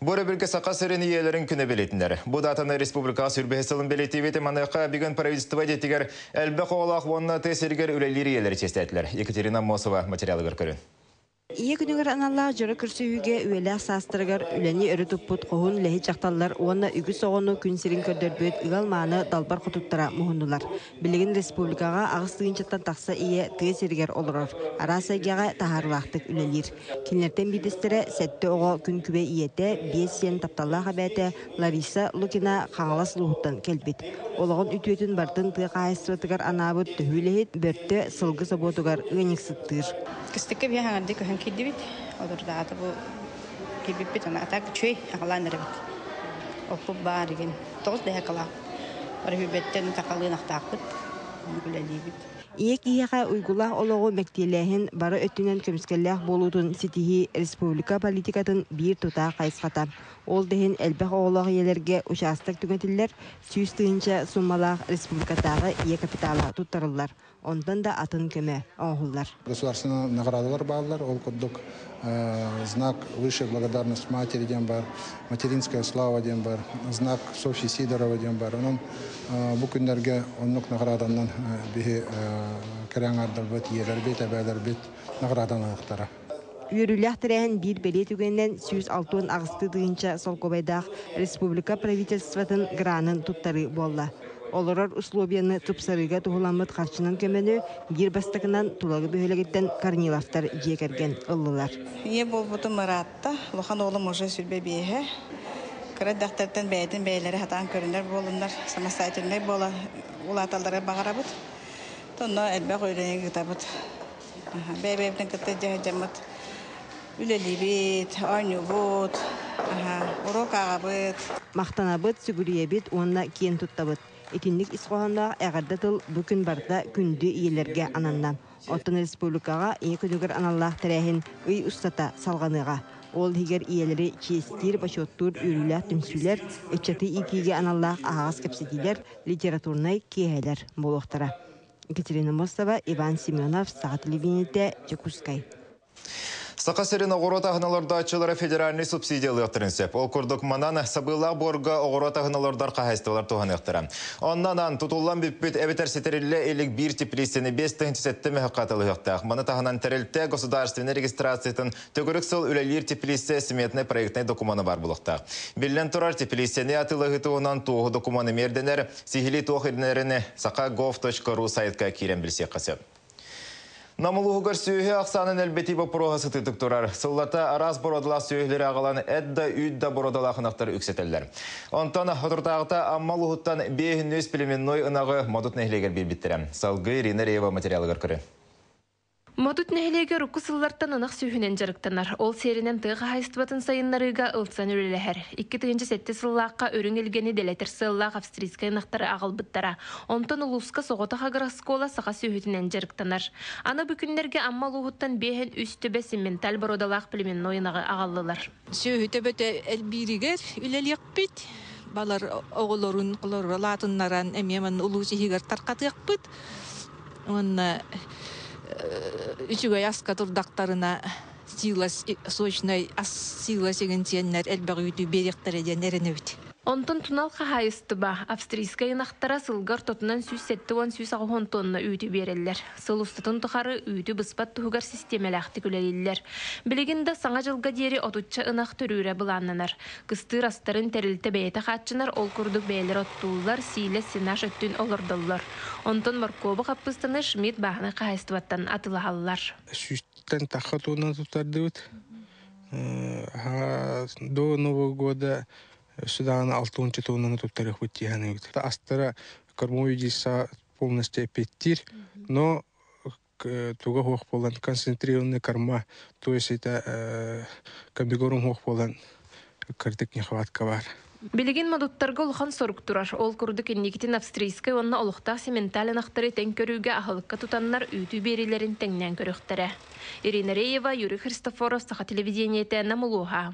Бу өрөбүлгэ Саха сирин ийэлэрин күнэ бэлиэтинэр. Бу датаны республикаҕа сүүрбэһис сылын бэлиэтиибит. Маныаха бүгүн правительство дьиэтигэр элбэх оҕолоох уонна тыа сиригэр үлэлиир ийэлэри чиэстээтилэр. Екатерина Мосова материалыгар көрүн. Ийэ күнүгэр аналлаах дьоро көрсүһүүгэ үйэлээх саастарыгар үлэни өрө туппут хоһуун үлэһит дьахталлар уонна үгүс оҕону күн сирин көрдөрбүт ыал мааны далбар хотуттара муһуннулар. Билигин республикаҕа 8 тыһыынчаттан тахса ийэ тыа сиригэр олорор, араас эйгэҕэ таһаарыылаахтык үлэлиир. Кинилэртэн биирдэстэрэ сэттэ оҕо күн күбэй ийэтэ, биэс сиэн тапталлаах эбээтэ Лариса Лукина Хаҥалас улууһуттан кэлбит. Олоҕун үтүөтүн барытын тыа хаһаайыстыбатыгар анаабыт төһүү үлэһит Бөртө сылгы собуотугар ыанньыксыттыыр. Кыстыкка биһи хаҥардыы көһөн киирдибит. Олордоҕото бу киирбиппит аны атак үчүгэй аҕалаан эрэбит. Оппут баар игин тоҕус дэһэкалаах. Өрөһүүбэттэн сахалыы ынахтаахпыт. Үлэлиибит. Ийэ киһиэхэ уйгулаах олоҕу мэктиэлээһин бары өттүнэн көмүскэллээх буолуутун ситиһии республика политикатын биир тутаах хайысхата. Ол да иһин элбэх оҕолоох ийэлэргэ учаастак түҥэтиллэр, 100 тыһыынча суммалаах республикатааҕы ийэ капитала туттарыллар. Онтон да атын көмө оҥоһуллар. Государственный наградалар бааллар, ол курдук знак высшей благодарность матери диэн бар, материнская слава диэн бар, знак Софьи Сидорова диэн бар. Онон бу күннэргэ оннук награданан биһи кэрэ аҥаардарбыт, ийэлэрбит, эбээлэрбит награданыахтара. Үөрүүлээх тэрээһин биир бэлиэ түгэнинэн 168 тыһыынча солкуобайдаах республика правительствотын гранын туттарыы буолла. Олорор условияны тупсарыыга туһуламмыт харчынан көмөнү биир бастакынан Тулагы бөһүөлэгиттэн Корниловтар дьиэ кэргэн ыллылар. Ийэ буолбутум ыраатта, улахан уолум уже 25-э. Кыра эрдэхтэртэн бэйэтин бэйэлэрэ сатаан көрүнэр буолуннар, самостоятельнай буола улааталлара баҕарабыт. Онно элбэх үлэни ыытабыт. Бэйэ-бэйэбитин кытта дьаһайдьаммыт үлэлиибит, оонньуубут, уруок ааҕабыт. Махтанабыт, сүгүрүйэбит уонна киэн туттабыт. Итинник ис хоһоонноох эҕэрдэ тыл бу күн барыта күндү ийэлэргэ ананна. Оттон республикаҕа Ийэ күнүгэр аналлаах тэрээһин ый устата салҕаныаҕа. Ол иһигэр ийэлэри чиэстиир, бочуоттуур үөрүүлээх түмсүүлэр, ыччаты иитиигэ аналлаах аһаҕас кэпсэтиилэр, литературнай киэһэлэр буолуохтара. Екатерина Мостова, Иван Семенов, Саха телевидениетэ, Дьокуускай. Саха сирин оҕуруот аһын олордооччулара федеральнай субсидиялыахтарын сөп. Ол курдук манан сабыылаах буорга оҕуруот аһын олордор хаһаайыстыбалар туһаныахтара. Оннонан тутуллан бүппүт эбэтэр ситэриллэ илик биир теплицэни 5 7 мөһөккө атылыһыахтаах. Маны таһынан тэрилтэ государственной регистрациятын төгүрүк сыл үлэлиир теплица сметный проектный докумена бар булуохтаах. Биллэн турар, теплицэни атылыһы туһунан туоһу докумуон эмиэрдэнэр, сиһилии туох ирдэнэрин sakha.gov.ru сайтка киирэн билсиэххэ сөп. Нам улууһугар сүөһү ахсаанын элбэтии боппуруоһа сытыытык турар. Сыллата араас боруодалаах сүөһүлэри аҕалан эт да үүт да боруодалаах ынахтар үксэтэллэр. Онтон соторутааҕыта Амма улууһуттан 500 племенной ынаҕы Модут нэһилиэгэр биэрбиттэрэ. Салгыы Ирина Реева материалыгар көрүн. Модут нэһилиэгэр урукку сыллартан ынах сүөһүнэн дьарыктанар. Ол сиэринэн тыа хаһаайыстыбатын сайыннарыыга ылсан үлэлэһэр. 2007 сыллаахха үрүҥ илгэни дэлэтэр сыаллаах австрийскай ынахтары аҕалбыттара. Онтон улууска соҕотох агрооскуола саха сүөһүтүнэн дьарыктанар. Аны бу күннэргэ Амма улууһуттан 53 төбө симменталь боруодалаах племенной ынаҕы аҕаллылар. Сүөһү төбөтө элбииригэр үлэлиэхпит. Балар оҕолорун лаатыннаран эмиэ манна улуус иһигэр тарҕатыахпыт. Уонна үчүгэй аска турдахтарына силос сочнай ас силос игин сиэннэр элбэх үүтү биэриэхтэрэ диэн эрэнэбит. Онтон Тунал хаһаайыстыба австрийскай ынахтара сылга ортотунан 170 180 тонна үүтү биэрэллэр. Сыл устатын тухары үүтү быспат туһугар систиэмэлээхтик үлэлииллэр. Билигин да Саҥа дьылга диэри 30-ча ынах төрүүрэ былааннанар. Кыстыыр астарын тэрилтэ бэйэтэ хааччынар, ол курдук бэйэлэр оттууллар, сиилэс, сенаж өттүн олордоллор. Онтон моркуобу хаппыстаны Шмидт бааһынай хаһаайыстыбаттан атыылаһаллар. 100-тэн тахха туонна туттардыбыт. До Нового года сюда 60 тоннаны туттарыахпыт дии. Астара кормовой единица полностью эппиэттиир, но туга суох буолан концентрированный корма, то есть это комбикорм суох буолан кырдык нехватка бар. Билигин модуттарга улахан сорук турар. Ол курдук инникитин австрийскай уонна олохтоох симменталь ынахтары тэҥ көрүүгэ аһылыкка тутаннар үүтү биэриилэрин тэҥнээн көрүөхтэрэ. Ирина Реева, Юрий Христофоров, Саха телевидениетэ, Нам улууһа.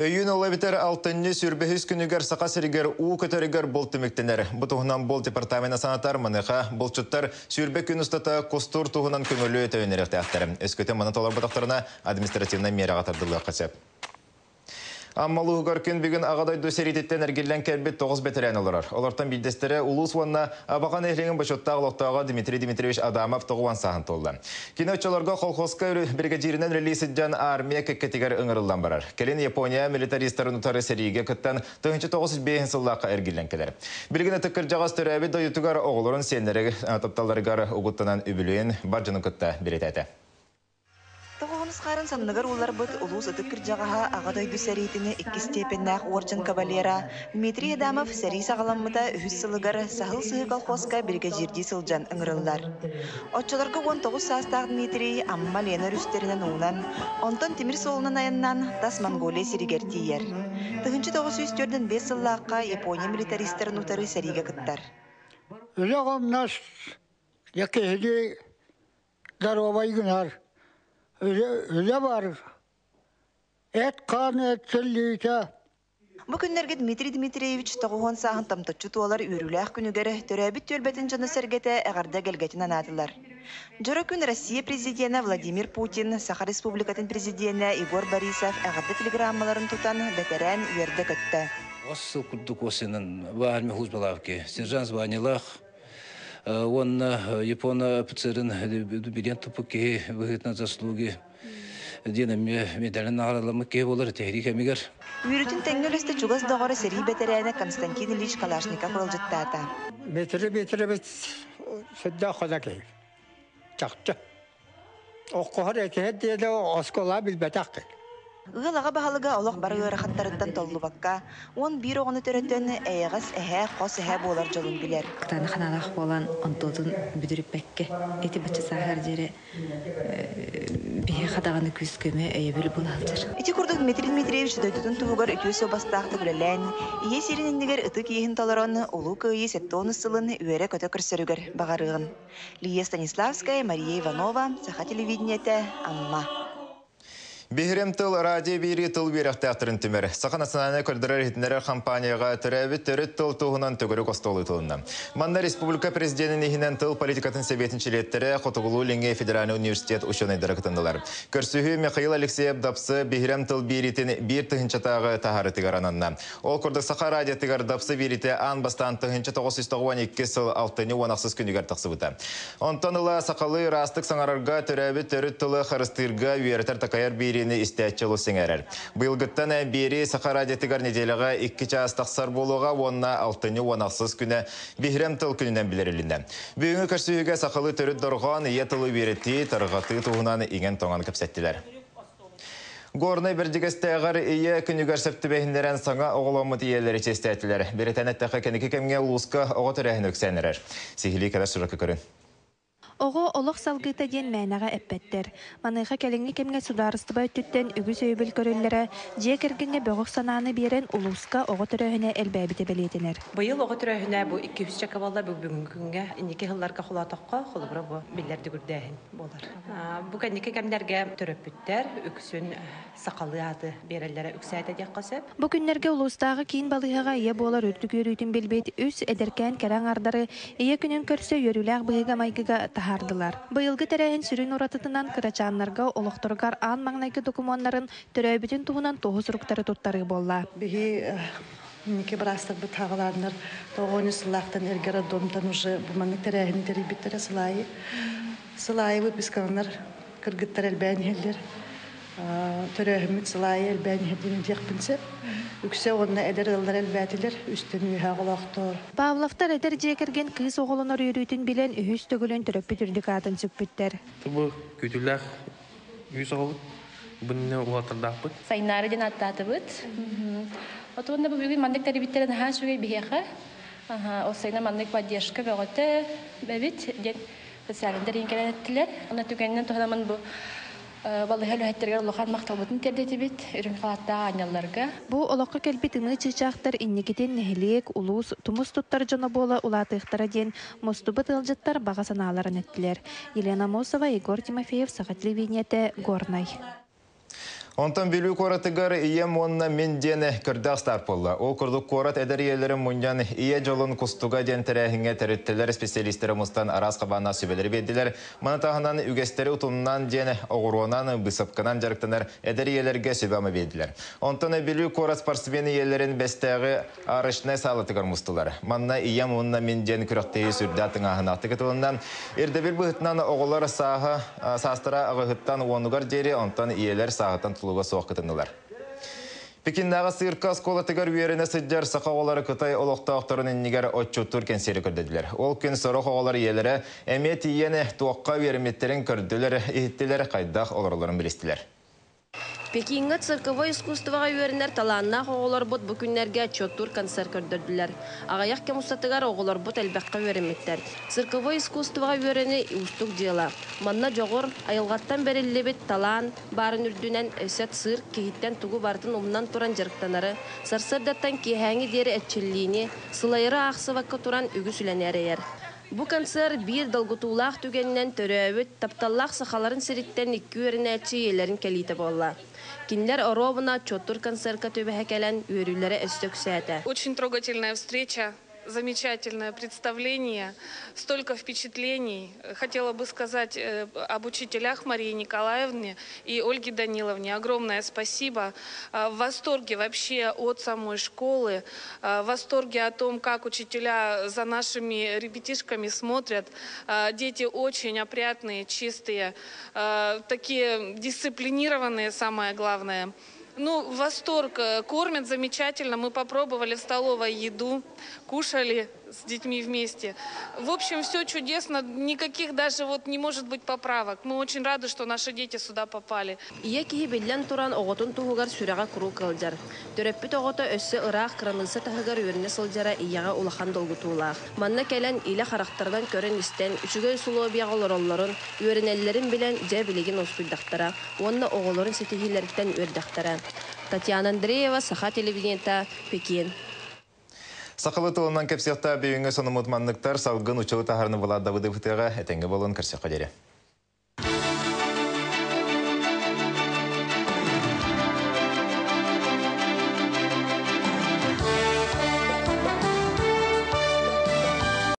Өйүүн ол эбэтэр алтынньы 25 күнүгэр Саха сиригэр уу көтөрүгэр булт түмүктэнэр. Бу туһунан булт департамена санатар, маныаха булчуттар 20 күн устата кустуур туһунан көҥүлү төлөнүөхтээхтэр. Өскөтүн маны толорботохторуна административнай миэрэҕэ тардыллыахха сөп. Амма улууһугар күн бүгүн Аҕа дойду сэриититтэн эргиллэн кэлбит 9 бэтэрээн олорор. Олортон биирдэстэрэ улуус уонна Абаҕа нэһилиэгин бочуоттаах олохтооҕо Дмитрий Дмитриевич Адамов 90 сааһын туолла. Кини оччолорго колхозка биригэдьииринэн үлэлии сылдьан армия кэккэтигэр ыҥырыллан барар. Кэлин Япония милитаристарын утары сэриигэ кыттан 1905 сыллаахха эргиллэн кэлэр. Билигин ытык кырдьаҕас төрөөбүт дойдутугар оҕолорун сиэннэри тапталларыгар угуттанан үбүлүөйүн бар дьону кытта билитээтэ. Тоҕоһун ысхаарын санныгар уулларбыт улуус ытык кырдьаҕаһа Аҕа дойду сэриитини иккис степеннээх уордьан кавалера Дмитрий Адамов сэрии саҕаламмыта үһүс сылыгар Саһыл Сыһыы колхозка биригэдьиирдии сылдьан ыҥырыллар. Оччолорго 19 саастаах Дмитрий Амма Лена өрүстэринэн уунан, онтон тимир суолунан айаннаан тас Монголия сиригэр тиийэр. 1945 сыллаахха Япония милитаристарын утары сэриигэ кыттар. Үлэ-хамнас киһини доруобай гынар. Үлэ бар. Эт-хаан эрчиллиитэ. Бу күннэргэ Дмитрий Дмитриевич 90 сааһын томточчу туолар үөрүүлээх күнүгэр төрөөбүт түөлбэтин дьоно-сэргэтэ эҕэрдэ эгэлгэтин анаатылар. Дьоро күн Россия президенэ Владимир Путин, Саха Республикатын президенэ Егор Борисов эҕэрдэ телеграммаларын тутан бэтэрээн үөрдэ-көттө. Сыл курдук осенын армия службалаах сержант званиелаах уонна Япон офицерын билиэн туппут киһи быһыытынан заслуги диэн эмиэ медалын наҕараадаламмыт киһи буолар тэһирии кэмигэр. Үөрүүтүн тэҥҥэ үлэстэ чугас доҕоро сэрии бэтэрээнэ Константин Ильич Калашников ыалдьыттаата. Метри метребит сүрдээх хоно киһи. Чахчы. Оккоһор этиһэр диэни оскуола билбэтэх киһи. Ыал аҕа баһылыга олох бары ыарахаттарыттан толлубакка, 11 оҕону төрөтөн, эйэҕэс эһээ, хос эһээ буолар дьолун билэр. Кытаанах ханаалаах буолан, онтуотун бүдүрүппэккэ, ити бачча сааһыгар диэри биһиэхэ даҕаны күүс-көмө, өйөбүл буола сылдьар. Ити курдук Дмитрий Дмитриевич дойдутун туһугар үтүө суобастаахтык үлэлээн, ийэ сирин иннигэр ытык иэһин толорон, Улуу Кыайыы 70 сылын үөрэ-көтө көрсөрүгэр баҕарыаҕын. Лия Станиславская, Мария Иванова, Саха телевидениетэ, Амма. Биһирэм тыл радио биэрии тыл үөрэхтээхтэрин түмэр. Саха национальнай көрдөрөр-иһитиннэрэр компанияҕа төрөөбүт төрүт тыл туһунан төгүрүк остуол ыытылынна. Манна республика президенин иһинэн тыл политикатын сэбиэтин чилиэттэрэ Хотугулуу-Илиҥҥи федеральнай университет учуонайдара кытыннылар. Көрсүһүү Михаил Алексеев Дапсы биһирэм тыл биэриитин биир тыһыынчатааҕы таһаарытыгар ананна. Ол курдук Саха радиотыгар Дапсы биэриитэ аан бастаан 1992 сыл алтынньы 16 күнүгэр тахсыбыта. Онтон ыла сахалыы ыраастык саҥарарга, төрөөбүт төрүт тылы харыстыырга үөрэтэр-такайар биэриини истээччи олус сэҥээрэр. Быйылгыттан биэрии Саха радиотыгар нэдиэлэҕэ 2 чаас тахсар буолуоҕа уонна алтынньы 16 күнэ Биһирэм тыл күнүнэн билэрилиннэ. Бүгүҥҥү көрсүһүүгэ сахалыы төрүт дорҕоон, ийэ тылы үөрэтии, тарҕатыы туһунан иҥэн-тоҥон кэпсэттилэр. Горнай Бэрдьигэстээҕэр Ийэ күнүгэр сөп түбэһиннэрэн саҥа оҕоломмут ийэлэри чиэстээтилэр. Бирэтэн эттэххэ, кэнники кэмҥэ улууска оҕо төрөөһүнэ үксээн эрэр. Сиһилии кэлэр сурукка көрүн. Оҕо олох салгыыта диэн мээнэҕэ эппэттэр. Маныаха кэлиҥҥи кэмҥэ судаарыстыба өттүттэн үгүс өйөбүл көрүллэрэ, дьиэ кэргэҥҥэ бөҕөх санааны биэрэн улууска оҕо төрөөһүнэ элбээбитэ бэлиэтэнэр. Быйыл оҕо төрөөһүнэ бу 200 буолла бүгүҥҥү күҥҥэ инники сылларга холоотоххо, холобура бу биллэр дүгүрдээһин буолар. Бу кэнники кэмнэргэ төрөппүттэр үксүн сахалыы ааты биэрэллэрэ үксээтэ диэххэ сөп. Бу күннэргэ улуустааҕы киин балыыһаҕа ийэ буолар үрдүк үөрүүтүн билбит үс эдэркээн кэрэ аҥардары Ийэ күнүн көрсө үөрүүлээх быһыыга-майгыга таһаардылар. Быйылгы тэрээһин сүрүн уратытынан кырачааннарга олохторугар аан маҥнайгы докумуоннарын, төрөөбүтүн туһунан туоһу суруктары туттарыы буолла. Биһи инники быраастарбыт хаҕалааннар тоҕуонньу сыллаахтан эргэ роддомтан уже бу маннык тэрээһини тэрийбиттэрэ сыл аайы. Сыл аайы выпискаланар кыргыттар элбээн иһэллэр. Төрөөһүммүт сыл аайы элбээн иһэр диэн этиэхпин сөп. Үксэ уонна эдэр ыаллар элбээтилэр, үстэн үөһэ оҕолоохтор. Павловтар эдэр дьиэ кэргэн кыыс оҕолонор үөрүүтүн билэн үһүс төгүлүн төрөппүт үрдүк аатын сүкпүттэр. Бу күүтүүлээх үс оҕобут бу уолаттардаахпыт. Сайнаары диэн ааттаатыбыт. Отуонна бу бүгүн маннык тэрийбиттэрэ наһаа үчүгэй биһиэхэ. Ол сайына маннык поддержка бөҕөтө эбит диэн социальный тэрийин кэлэн эттилэр. Онно түгэнинэн туһанаммын бу балыыһа үлэһиттэригэр улахан махталбытын тиэрдэтибит үрүҥ халааттаах аанньалларга. Бу олоххо кэлбит ымыы чыычаахтар инникитин нэһилиэк, улуус, тумус туттар дьоно буола улаатыахтара диэн мустубут ыалдьыттар баҕа санааларын эттилэр. Елена Амосова, Егор Тимофеев, Саха телевидениетэ, Горнай. Онтон Бүлүү куоратыгар Ийэм уонна мин диэн көрдөөх старт буолла. Ол курдук куорат эдэр ийэлэрин мунньан Ийэ дьолун кустуга диэн тэрээһиҥҥэ тэрилтэлэр специалистэрэ мустан араас хабааннаах сүбэлэри биэрдилэр. Маны таһынан үгэстэри утумнаан диэн оҕуруонан, быысапканан дьарыктанар эдэр ийэлэргэ сүбэ-ама биэрдилэр. Онтон Бүлүү куорат спортсмен ийэлэрин Бэстээҕи арочнай саалатыгар мустулар. Манна Ийэм уонна мин диэн күрэхтэһии сүрдээх тыҥааһынаахтык ытылынна. Ирдэбил быһыытынан оҕолор сааһа саастара аҕыһыттан уонугар диэри, онтон ийэлэр сааһыттан тутулуга суох кытыннылар. Пекиннээҕи цирка оскуолатыгар үөрэнэ сылдьар саха оҕолоро Кытай олохтоохторун иннигэр отчуттуур кэнсиэри көрдөдүлэр. Ол күн сорох оҕолор ийэлэрэ эмиэ тиийэн туохха үөрэммиттэрин көрдүлэр, иһиттилэр, хайдах олороллорун билистилэр. Пекиҥҥэ цирковой искусствоҕа үөрэнэр талааннаах оҕолорбут бу күннэргэ отчуоттуур концерт көрдөрдүлэр. Аҕыйах кэм устатыгар оҕолорбут элбэххэ үөрэммиттэр. Цирковой искусствоҕа үөрэнии уустук дьыала. Манна дьоҕур, айылҕаттан бэриллибит талаан баарын үрдүнэн, өссө цирк киһиттэн тугу барытын умнан туран дьарыктанары, сарсыардаттан киэһээҥи диэри эрчиллиини, сылайары аахсыбакка туран үгүс үлэни эрэйэр. Бу концерт биир долгутуулаах түгэнинэн төрөөбүт, тапталлаах сахаларын сириттэн икки үөрэнээччи ийэлэрин кэлиитэ буолла. Кинилэр оруобуна отчуоттуур концерка түбэһэ кэлэн, үөрүүлэрэ өссө үксээтэ. Очень трогательная встреча, замечательное представление, столько впечатлений. Хотела бы сказать об учителях Марии Николаевне и Ольге Даниловне. Огромное спасибо. В восторге вообще от самой школы, в восторге о том, как учителя за нашими ребятишками смотрят. Дети очень опрятные, чистые, такие дисциплинированные, самое главное. Ну, восторг. Кормят замечательно. Мы попробовали в столовой еду, кушали с детьми вместе. В общем, все чудесно. Никаких даже вот не может быть поправок. Мы очень рады, что наши дети сюда попали. Ийэ киһи биллэн туран оҕотун туһугар сүрэҕэ куруук ыалдьар. Төрөппүт оҕото өссө ыраах кыраныысса таһыгар үөрэнэ сылдьара ийэҕэ улахан долгутуулаах. Манна кэлэн илэ харахтарынан көрөн-истэн, үчүгэй усулуобуйаҕа олороллорун, үөрэнэллэрин билэн, дьэ билигин уоскуйдахтара уонна оҕолорун ситиһиилэриттэн үөрдэхтэрэ. Татьяна Андреева, Саха телевидениета, Пекин. Сахалы тылынан кэпсиэхтэ бүгүҥҥү сонуммут манныктар салгын учулу таһарны Влад Давыдов ытыаҕа этэҥҥэ буолун көрсөххө диэри.